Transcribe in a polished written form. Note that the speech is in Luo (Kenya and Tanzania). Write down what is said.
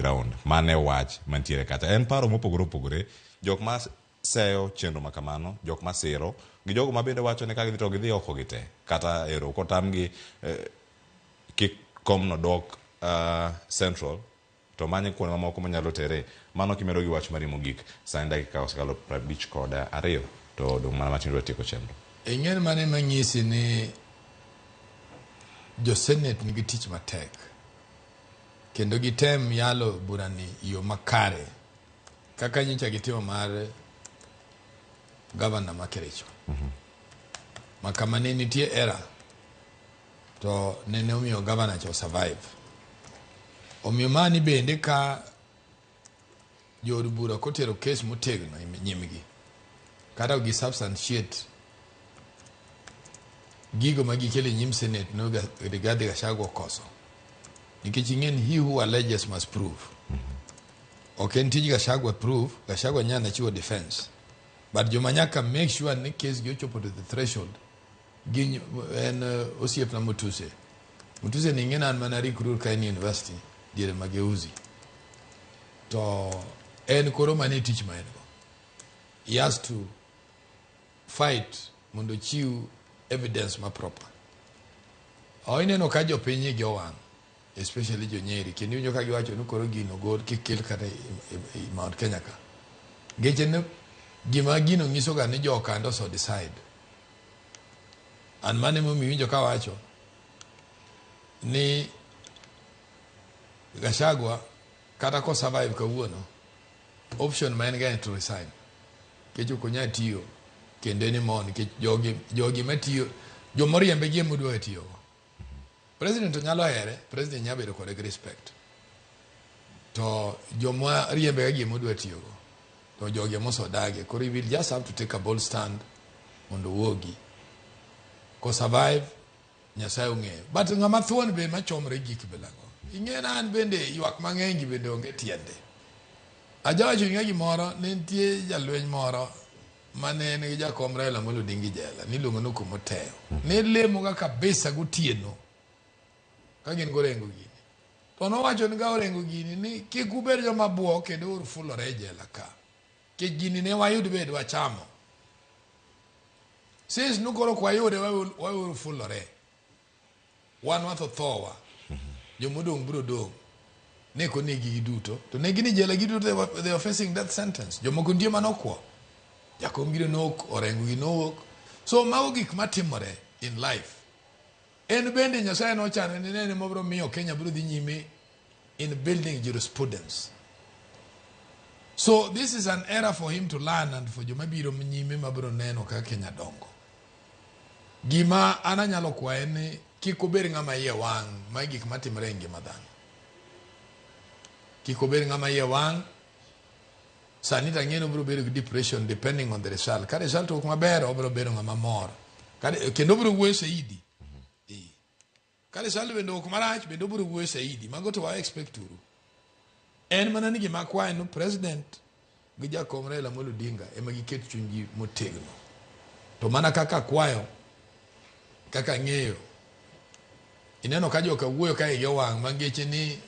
ground. Mano e wach mantiere kacha. En paro mopogore opogore. Jok ma seyo chenro ma kamano, jok ma siro, gi jogo ma bende wacho ni ka gidhi to gidhi oko gite. Kata ero kotamgi kik komno dok Central to manye kuonde mamoko monyalo tere. Mano kimedo gi wach mari mogik. Sani dakika osekalo 52 to odong' mana matin dwa tieko chenro. Ing'e ni mano ema nyisi ni jo Senate nigi tich matek kendo gitem yalo burani yo makare kaka nyocha gitimo mar gavana ma Kericho. Ma kama ne nitie error to nene omiyo gavana cha survive. Omiyo mani bende ka jood bura kotero kes motegno e nyimgi kata ok gi substantiate gigo ma gikelo e nyim Senate no Rigathi Gachagua okoso. Nikech ing'e ni he who alleges must prove. Ok en tij Gachagua prove, Gachagua nyalo chiwo defense. But joma nyaka make sure ni case gi ochopo to the threshold gin en osiepna Mutuse. Mutuse ni ing'e ni an mana recruit ka en university diere Mageuzi. To en koro mano e tich ma en go. He has to fight mondo ochiw evidence ma proper. O ineno ka jopiny igi owang' especially jo Nyeri kendo iwinjo ka giwacho ni koro gino gol kik kel kata i Mount Kenya ka. Ngeche ni gima gino nyiso ga ni jo kando so decide. An mano emomiyo iwinjo kawacho ni Gachagua kata ko survive kawuono option ma en ga en to resign. Nikech ok onyal tiyo kendo anymore nikech jogi matiyo jomoriembe gi ema odwa tiyogo. President to nyalo here, president nyalo bedo kode gi respect. To joma riembe ga gi ema odwa tiyogo. To jogi ema osedage. Koro he will just have to take a bold stand mondo owuogi. Ko survive, Nyasaye ong'eyo. But ng'ama thuon be machomre gik bilago. Ing'e na an bende ywak mang'eny gi bende onge tiende. Ajawacho ing'e gimoro, ne nitie jalweny moro mane en gi jakom Raila Amolo Odinga e jela, niluongo ni Okomoteyo. Ne lemoga kabisa gotieno ka gin gorengo gini. To nowacho ni ga Orengo gini ni kik ubed joma buok kendo ur fulore e jela ka. Nikech gini ne wayud bed wachamo. Since nu koro ok wayude waweuru fulore. Wan watho thowa. Jomodong' biro dong'. Ne konegi giduto. To ne gin e jela giduto they were facing death sentence. Jomoko nitie manokwo. Jakom gino nowuok, Orengo gi nowuok. So mago gik matimore in life. En bende Nyasaye nochano ni nene mobiro miyo Kenya biro dhi nyime in building jurisprudence. So this is an era for him to learn and for joma biro nyime mabiro neno kaka Kenya dongo. Gima an anyalo kwaye ni kik obed ng'ama iye wang' ma gik matimore e ngima dhano. Kik obed ng'ama iye wang' sani to ang'e ni obiro bedo gi depression depending on the result. Ka result owuok maber obiro bedo ng'ama mor. Kendo obiro wuoyo saidi. Ka result bende owuok marach bende obiro wuoyo saidi. Mago to wa expect uru. En mana ni gima akwayo ni president gi jakom Raila Amolo Odinga ema giket chunygi motegno. To mana kaka akwayo, kaka ang'eyo, ineno ka joka wuoyo ka igi owang' ma ngeche ni